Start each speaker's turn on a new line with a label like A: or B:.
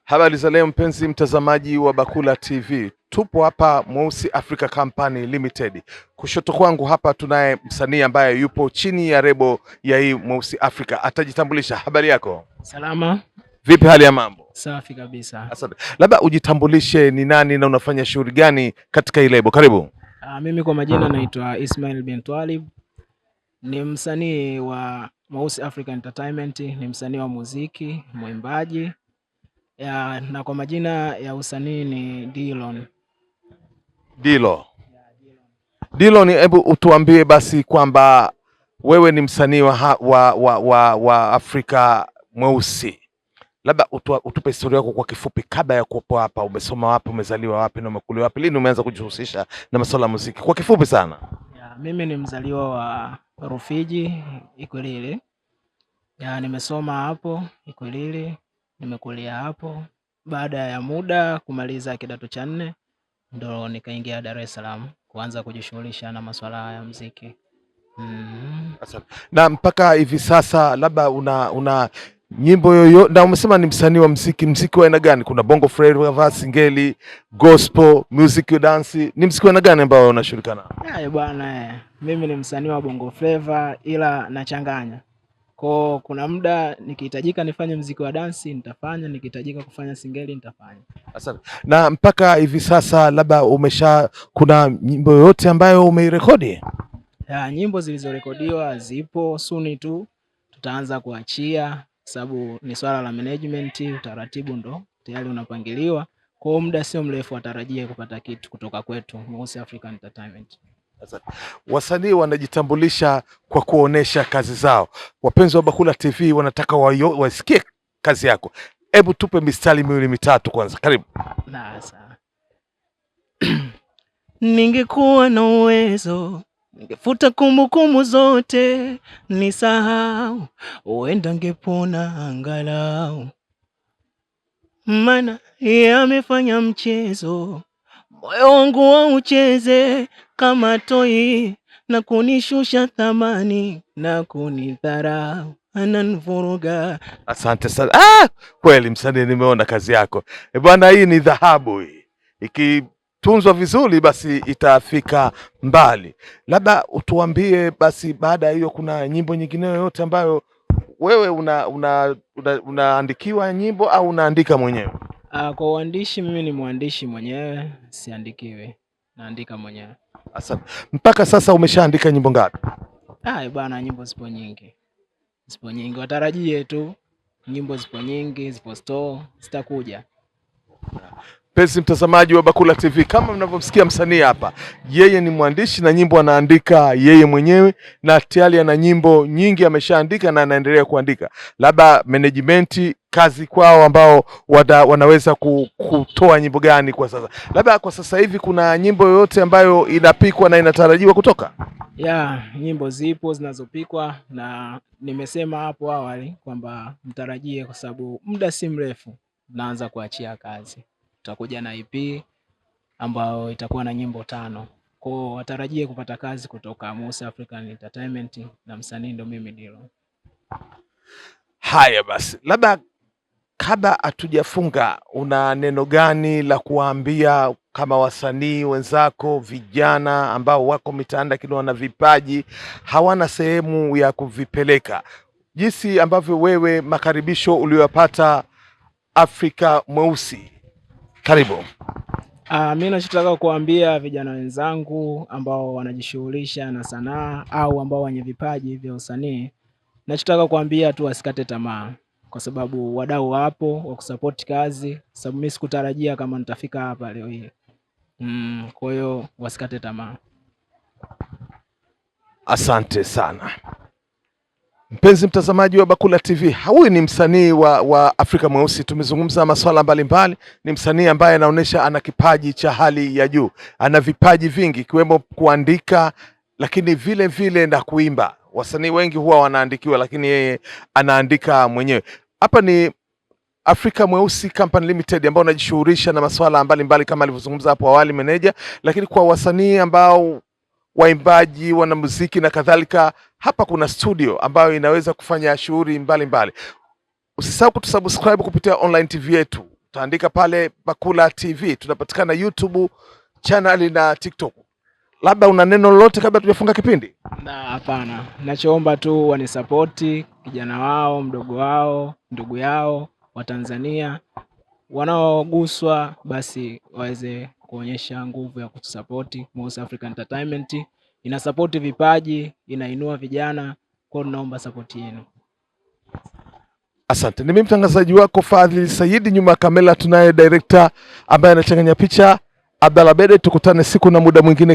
A: Habari za leo mpenzi mtazamaji wa Bakula TV, tupo hapa Mweusi Africa Company Limited. Kushoto kwangu hapa tunaye msanii ambaye yupo chini ya lebo ya hii Mweusi Africa, atajitambulisha. Habari yako?
B: Salama.
A: Vipi hali ya mambo?
B: Safi kabisa.
A: Asante. Labda ujitambulishe ni nani na unafanya shughuli gani katika hii lebo? Karibu.
B: Mimi kwa majina naitwa Ismail bin Twalib, ni msanii wa Mweusi Africa Entertainment, ni msanii wa muziki, mwimbaji ya, na kwa majina ya usanii ni Dilon.
A: Dilo. Dilon, hebu utuambie basi kwamba wewe ni msanii wa Afrika Mweusi, labda utupe historia yako kwa kifupi, kabla ya kuwepo hapa. Umesoma wapi? Umezaliwa wapi na umekulia wapi? Lini umeanza kujihusisha na masuala ya muziki? Kwa kifupi sana.
B: Ya, mimi ni mzaliwa wa Rufiji Ikwiriri. Ya, nimesoma hapo Ikwiriri, nimekulia hapo. Baada ya muda kumaliza kidato cha nne ndo nikaingia Dar es Salaam kuanza kujishughulisha na masuala ya muziki.
A: Asante. Na mpaka hivi sasa labda una nyimbo yoyote? Na umesema ni msanii wa muziki, muziki wa aina gani? Kuna bongo flava, singeli, gospel, music dance. Ni muziki wa aina gani ambao unashughulika nao?
B: Ya bwana, mimi ni msanii wa bongo flava ila nachanganya. Kwa kuna muda nikihitajika nifanye muziki wa dansi nitafanya, nikihitajika kufanya singeli nitafanya.
A: Asante. Na mpaka hivi sasa labda umesha, kuna nyimbo yoyote ambayo umeirekodi?
B: Ya, nyimbo zilizorekodiwa zipo, soon tu tutaanza kuachia, sababu ni swala la management, utaratibu ndo tayari unapangiliwa. Kwa hiyo muda sio mrefu watarajie kupata kitu kutoka kwetu Mweusi African Entertainment.
A: Wasanii wanajitambulisha kwa kuonesha kazi zao. Wapenzi wa Bakula TV wanataka wasikie kazi yako. Hebu tupe mistari miwili mitatu kwanza. Karibu.
B: Na sawa. Ningekuwa na uwezo ningefuta kumbukumbu zote, nisahau, huenda ngepona angalau, maana yamefanya mchezo, moyo wangu waucheze kama toi, na kunishusha thamani na kunidharau, ananivuruga.
A: Asante sana. Ah, kweli msanii, nimeona kazi yako e bwana, hii ni dhahabu hii, ikitunzwa vizuri basi itafika mbali. Labda utuambie basi, baada ya hiyo kuna nyimbo nyingine yoyote ambayo wewe unaandikiwa nyimbo au unaandika mwenyewe?
B: Kwa uandishi mimi ni mwandishi mwenyewe, siandikiwi, naandika mwenyewe.
A: Asante. Mpaka sasa umeshaandika nyimbo ngapi?
B: Bwana, nyimbo zipo nyingi, zipo nyingi, watarajie tu, nyimbo zipo nyingi, zipo store, zitakuja.
A: Mpenzi mtazamaji wa Bakula TV, kama mnavyomsikia msanii hapa, yeye ni mwandishi na nyimbo anaandika yeye mwenyewe, na tayari ana nyimbo nyingi ameshaandika na anaendelea kuandika. Labda management kazi kwao ambao wanaweza kutoa nyimbo gani kwa sasa? Labda kwa sasa hivi kuna nyimbo yoyote ambayo inapikwa na inatarajiwa kutoka?
B: Ya, nyimbo zipo zinazopikwa na nimesema hapo awali kwamba mtarajie, kwa sababu muda si mrefu naanza kuachia kazi. Tutakuja na EP ambayo itakuwa na nyimbo 5. Kwa hiyo watarajie kupata kazi kutoka Mweusi African Entertainment na msanii ndo mimi Dilo.
A: Haya basi, labda kabla hatujafunga, una neno gani la kuwaambia kama wasanii wenzako vijana ambao wako mitaani lakini wana vipaji hawana sehemu ya kuvipeleka, jinsi ambavyo wewe makaribisho uliyopata Afrika Mweusi? Karibu.
B: Mimi nachotaka kuambia vijana wenzangu ambao wanajishughulisha na sanaa au ambao wenye vipaji vya usanii, nachotaka kuambia tu wasikate tamaa, kwa sababu wadau wapo wa kusupport kazi, sababu mimi sikutarajia kama nitafika hapa leo hii. Kwa hiyo wasikate tamaa.
A: Asante sana. Mpenzi mtazamaji wa Bakula TV, huyu ni msanii wa Afrika Mweusi. Tumezungumza masuala mbalimbali. Ni msanii ambaye anaonyesha ana kipaji cha hali ya juu, ana vipaji vingi ikiwemo kuandika, lakini vile vile na kuimba. Wasanii wengi huwa wanaandikiwa, lakini yeye anaandika mwenyewe. Hapa ni Afrika Mweusi Company Limited ambao wanajishughulisha na masuala mbalimbali kama alivyozungumza hapo awali meneja, lakini kwa wasanii ambao waimbaji, wanamuziki na kadhalika, hapa kuna studio ambayo inaweza kufanya shughuli mbalimbali. Usisahau kutusubscribe kupitia online TV yetu. Utaandika pale Bakula TV, tunapatikana YouTube channel na TikTok. Labda una neno lolote kabla tujafunga kipindi?
B: Na hapana, nachoomba tu wanisapoti kijana wao, mdogo wao, ndugu yao wa Tanzania wanaoguswa, basi waweze kuonyesha nguvu ya kutusapoti. Mweusi Africa Entertainment inasapoti vipaji, inainua vijana, kwa hiyo tunaomba sapoti yenu.
A: Asante. Ni mimi mtangazaji wako Fadhili Saidi, nyuma ya kamera tunaye director ambaye anachanganya picha Abdalla Bede. Tukutane siku na muda mwingine.